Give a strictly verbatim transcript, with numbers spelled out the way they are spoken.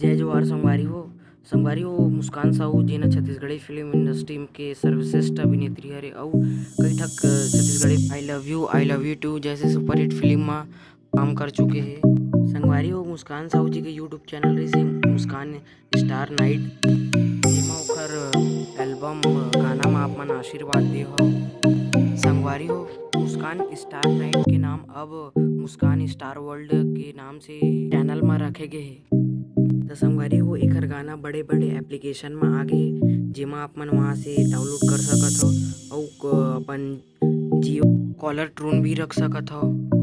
जय जोहार संगवारी हो। संगवारी हो, मुस्कान साहू जेन छत्तीसगढ़ी फिल्म इंडस्ट्री के सर्वश्रेष्ठ अभिनेत्री हरे अउ कई ठक Chhattisgarhi I Love You, I Love You Too जैसे सुपरहिट फिल्म म काम कर चुके हे। संगवारी हो, मुस्कान साहू जी के YouTube चैनल रहिसे मुस्कान स्टार नाइट, जेमा ओखर एल्बम गाना म आप मन आशीर्वाद दे हो। संगवारी हो, मुस्कान स्टार नाइट के नाम अब मुस्कान स्टार वर्ल्ड के नाम से चैनल म रखे गे हे। त संगवारी हो, एखर गाना बड़े-बड़े एप्लीकेशन म आ गे, जेमा आप मन वहाँ से डाउनलोड कर सकत हो अउ क-, अपन जियो कॉलर ट्यून भी रख सकत हो।